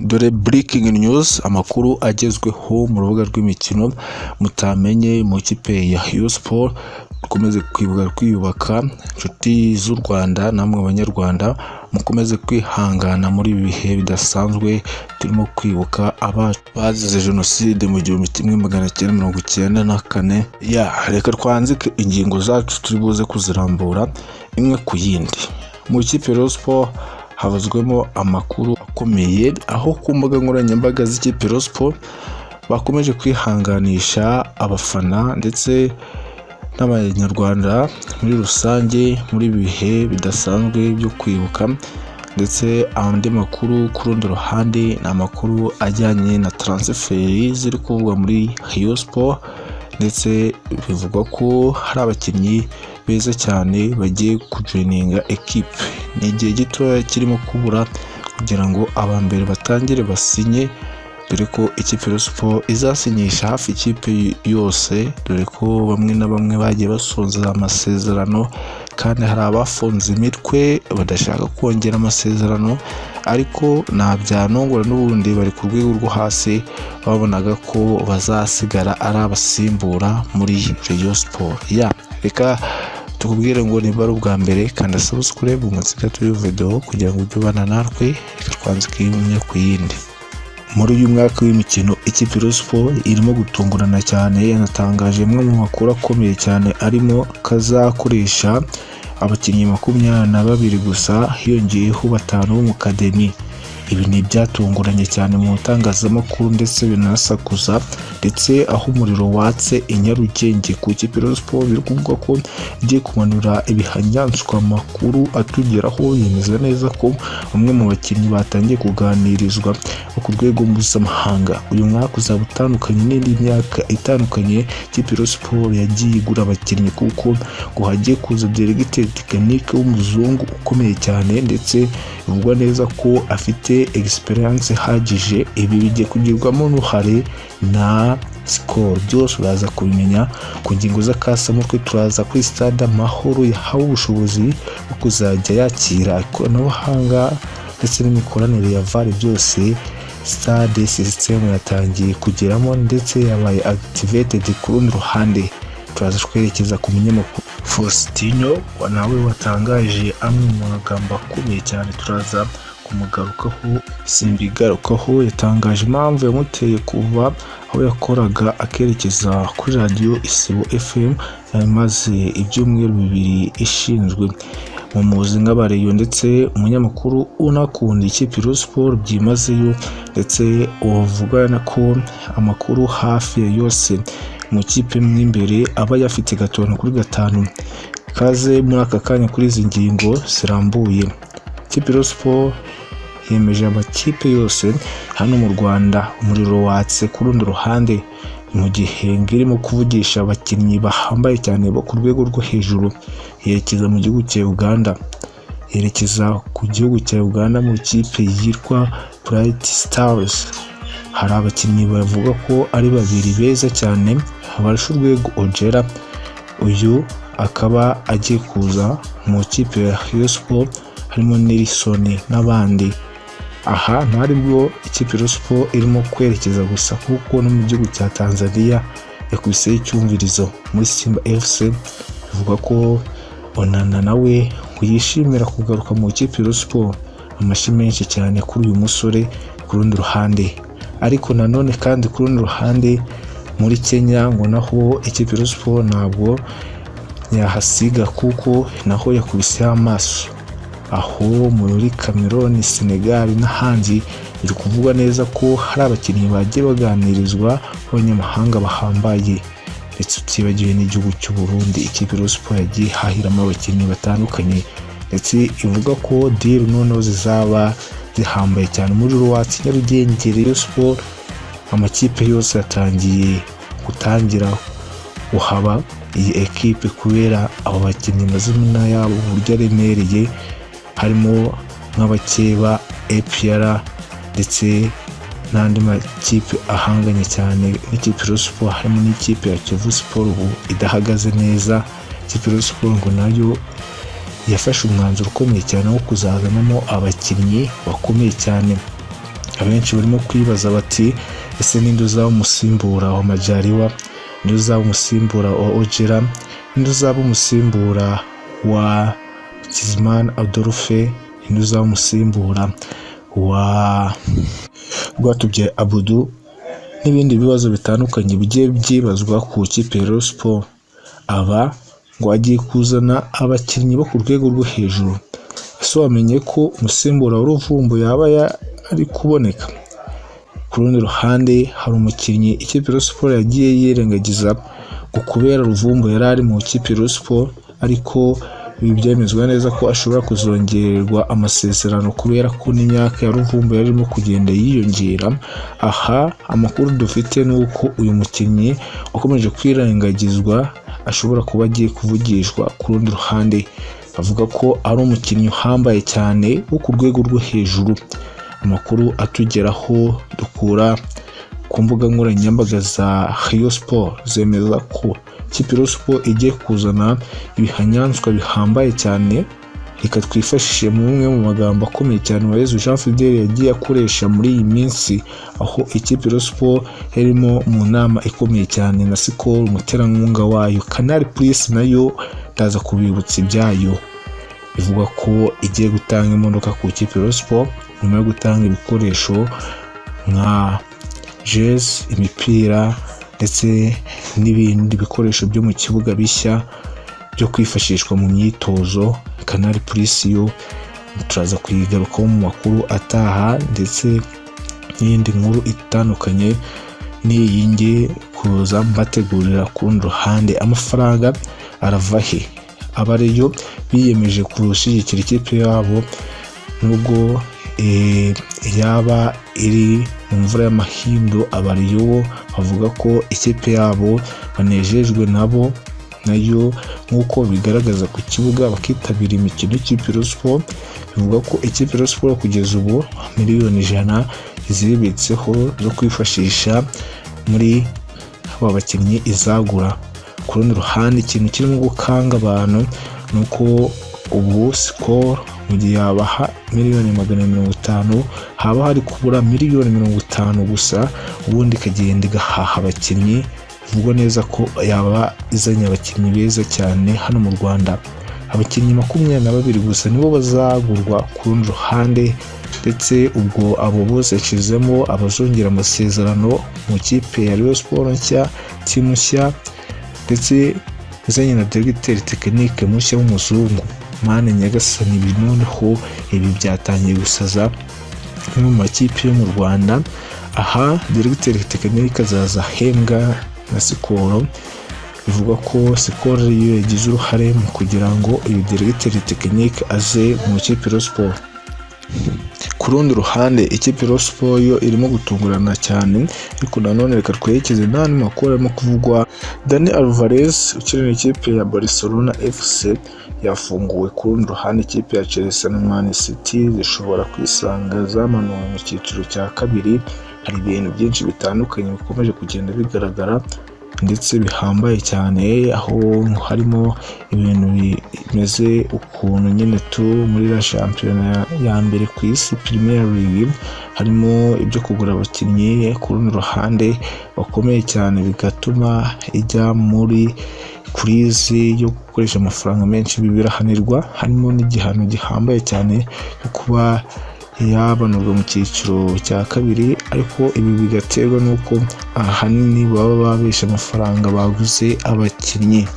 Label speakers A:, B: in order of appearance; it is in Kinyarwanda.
A: Dore breaking news, amakuru agezweho mu rubuga rw'imikino mutamenye mu ikipe ya Rayon Sports. Dukomeze kwibuka twiyubaka, inshuti z'u Rwanda namwe Banyarwanda, mukomeze kwihangana muri ibi bihe bidasanzwe turimo kwibuka abacu bazize jenoside mu 1994. Ya reka twanzike ingingo zacu, turi buze kuzirambura imwe ku yindi. Mu ikipe ya Rayon Sports havuzwemo amakuru akomeye, aho ku mbuga nkoranyambaga z'ikipe Rayon Sports bakomeje kwihanganisha abafana ndetse n'Abanyarwanda muri rusange muri ibi bihe bidasanzwe byo kwibuka. Ndetse andi makuru ku rundi ruhande ni amakuru ajyanye na transfer ziri kuvugwa muri Rayon Sports, ndetse bivugwa ko hari abakinnyi beza cyane bagiye kujoininga ekipe. Ni igihe gitoya kirimo kubura kugira ngo aba mbere batangire basinye, dore ko ikipe ya Rayon Sports izasinyisha hafi ikipe yose, dore ko bamwe na bamwe bagiye basoza amasezerano kandi hari abafunze imitwe badashaka kongera amasezerano. Ariko nta byanongora, n'ubundi bari ku rwego rwo hasi, babonaga ko bazasigara ari abasimbura muri Rayon Sports. Ya reka tukubwire ngo niba ari ubwa mbere, kanda subscribe munsi gato y'iyo video kugira ngo ujye ubana natwe. Reka twanzike imwe ku yindi. Muri uyu mwaka w'imikino ikipe Rayon Sports irimo gutungurana cyane, yanatangaje amwe mu makuru akomeye cyane arimo kazakoresha abakinnyi 22 gusa, hiyongeyeho batanu bo mu academy. Ibi ni ibyatunguranye cyane mu itangazamakuru ndetse binanasakuza, ndetse aho umuriro watse i Nyarugenge ku ikipe Rayon Sports biri kuvuga ko igiye kumanura ibihanyanswa. Amakuru atugeraho yemeza neza ko bamwe mu bakinnyi batangiye kuganirizwa ku rwego mpuzamahanga. Uyu mwaka uzaba utandukanye n'indi myaka itandukanye ikipe Rayon Sports yagiye igura abakinnyi, kuko ngo hagiye kuza directeur technique w'umuzungu ukomeye cyane, ndetse bivugwa neza ko afite experience ihagije. Ibi bigiye kugirwamo uruhare na Skol. Byose uraza kubimenya ku ngingo z'akasamutwe. Turaza kuri Stade Amahoro yahawe ubushobozi bwo kuzajya yakira ikoranabuhanga ndetse n'imikoranire ya VAR. Byose stade system yatangiye kugeramo ndetse yabaye activated. Ku rundi ruhande turaza twerekeza ku munyamakuru Faustinho, nawe watangaje amwe mu magambo akomeye cyane, turaza kumugarukaho. Simbigarukaho yatangaje impamvu yamuteye kuva aho yakoraga akerekeza kuri radiyo Isibo FM yamaze ibyumweru 2 ishinzwe. Mumuzi nk'abareyo, ndetse umunyamakuru unakunda ikipe Rayon Sports byimazeyo, ndetse uvugana ko amakuru hafi ya yose mu kipe mo imbere aba yafite gatanu kuri gatanu. Kaze muri aka kanya kuri izi ngingo zirambuye. Ikipe Rayon Sports yemeje amakipe yose hano mu Rwanda. Umuriro watse ku rundi ruhande mu gihe irimo kuvugisha abakinnyi bahambaye cyane bo ku rwego rwo hejuru, yerekeza mu gihugu cya Uganda, yerekeza ku gihugu cya Uganda mu ikipe yitwa Bright Stars. Hari abakinnyi bavuga ko ari babiri beza cyane barusha urwego Ojera, uyu akaba agiye kuza mu ikipe ya Rayon Sports, harimo Nelson n'abandi. Aha ntaribwo ikipe ya Rayon Sports irimo kwerekeza gusa, kuko no mu gihugu cya Tanzania yakubiseho icyumvirizo muri Simba FC. Bivugwa ko Onana nawe ngo yishimira kugaruka mu ikipe ya Rayon Sports. Amashyi menshi cyane kuri uyu musore. Ku rundi ruhande ariko nanone kandi, ku rundi ruhande muri Kenya ngo naho ikipe ya Rayon Sports ntabwo yahasiga, kuko naho yakubiseho amaso. Aho muri Cameroon, Senegal n'ahandi biri kuvugwa neza ko hari abakinnyi bagiye baganirizwa b'abanyamahanga bahambaye, ndetse utibagiwe n'igihugu cy'u Burundi ikipe ya Rayon Sports yagiye ihahiramo abakinnyi batandukanye, ndetse ivuga ko deal noneho zizaba zihambaye cyane. Muri Ruwatsi Nyarugenge Rayon Sports, amakipe yose yatangiye gutangira guhaba iyi ekipe kubera abo bakinnyi amazina yabo uburyo aremereye, harimo nk'abakeba APR ndetse n'andi makipe ahanganye cyane n'ikipe Rayon Sports, harimo n'ikipe ya Kiyovu Sports ubu idahagaze neza. Ikipe Rayon Sports ngo nayo yafashe umwanzuro ukomeye cyane wo kuzazanamo abakinnyi bakomeye cyane. Abenshi barimo kwibaza bati: "Ese ninde uzaba umusimbura wa Majaliwa? Ninde uzaba umusimbura wa Ojera? Ninde uzaba umusimbura wa Kizimana Adolphe? Ninde uzaba umusimbura wa Rwatubyaye Abudu?" N'ibindi bibazo bitandukanye bigiye byibazwa ku ikipe ya Rayon Sports. Aba ngo agiye kuzana abakinnyi bo ku rwego rwo hejuru. Ese wamenye ko umusimbura wa Ruvumbu yaba ari kuboneka? Ku rundi ruhande, hari umukinnyi ikipe ya Rayon Sports yagiye yirengagiza ngo kubera Ruvumbu yari ari mu ikipe ya Rayon Sports, ariko ibi byemezwa neza ko ashobora kuzongererwa amasezerano kubera ko n'imyaka ya Ruvumbu yari irimo kugenda yiyongera. Aha amakuru dufite ni uko uyu mukinnyi wakomeje kwirengagizwa ashobora kuba agiye kuvugishwa. Ku rundi ruhande, avuga ko ari umukinnyi uhambaye cyane wo ku rwego rwo hejuru. Amakuru atugeraho dukura ku mbuga nkoranyambaga za Rayon Sports zemeza ko ikipe Rayon Sports igiye kuzana ibihanyanswa bihambaye cyane. Reka twifashishe mu mwe mu magambo akomeye cyane Uwayezu Jean Fidel yagiye akoresha muri iyi minsi, aho ikipe Rayon Sports yarimo mu nama ikomeye cyane na Skol, umuterankunga wayo. Canal Plus nayo ndaza kubibutsa ibyayo. Ivuga ko igiye gutanga imodoka ku ikipe Rayon Sports nyuma yo gutanga ibikoresho nka jezi, imipira ndetse n'ibindi bikoresho byo mu kibuga bishya byo kwifashishwa mu myitozo. Canal Plus yo turaza kuyigarukaho mu makuru ataha, ndetse n'iyindi nkuru itandukanye n'iyi ngiye kuza mbategurira. Ku rundi ruhande, amafaranga arava he? Abareyo biyemeje gushyigikira ikipe yabo nubwo yaba iri mu mvura y'amahindu. Abareyo bo bavuga ko ikipe yabo banejejwe nabo nayo nk'uko bigaragaza ku kibuga, bakitabira imikino y'ikipe Rayon Sports. Bivuga ko ikipe Rayon Sports kugeza ubu miliyoni 100 izibitseho zo kwifashisha muri aba bakinnyi izagura. Ku rundi ruhande, ikintu kirimo gukanga abantu ni uko ubu Skol mu gihe yabaha miliyoni 150, haba hari kubura miliyoni 50 gusa, ubundi ikagenda igahaha abakinnyi. Bivugwa neza ko yaba izanye abakinnyi beza cyane hano mu Rwanda. Abakinnyi 22 gusa nibo bazagurwa. Ku rundi ruhande ndetse, ubwo abo bose yashyizemo abazongera amasezerano mu kipe ya Rayon Sports nshya, team nshya, ndetse izanye na directeur technique mushya w'umuzungu. Mana nyagasani, ibi noneho ibi byatangiye gusaza imwe mu makipe yo mu Rwanda. Aha directeur technique azaza ahembwa na Skol. Bivugwa ko Skol ariyo yagize uruhare mu kugira ngo uyu directeur technique aze mu ikipe Rayon Sports. Ku rundi ruhande, ikipe Rayon Sports yo irimo gutungurana cyane, ariko nanone reka twerekeze n'andi makuru arimo kuvugwa. Dani Alvarez ukinira ikipe ya Barcelona FC yafunguwe. Ku rundi ruhande, ikipe ya Chelsea na Man City zishobora kwisanga zamanuwe mu cyiciro cya kabiri. Hari ibintu byinshi bitandukanye bikomeje kugenda bigaragara ndetse bihambaye cyane, aho harimo ibintu bimeze ukuntu nyine tu muri la shampiyona ya mbere ku isi, Premier League, harimo ibyo kugura abakinnyi ku rundi ruhande bakomeye cyane, bigatuma ijya muri crise yo gukoresha amafaranga menshi. Ibi birahanirwa, harimo n'igihano gihambaye cyane cyo kuba yabanurwa mu cyiciro cya kabiri, ariko ibi bigaterwa n'uko ahanini baba babesha amafaranga baguze abakinnyi.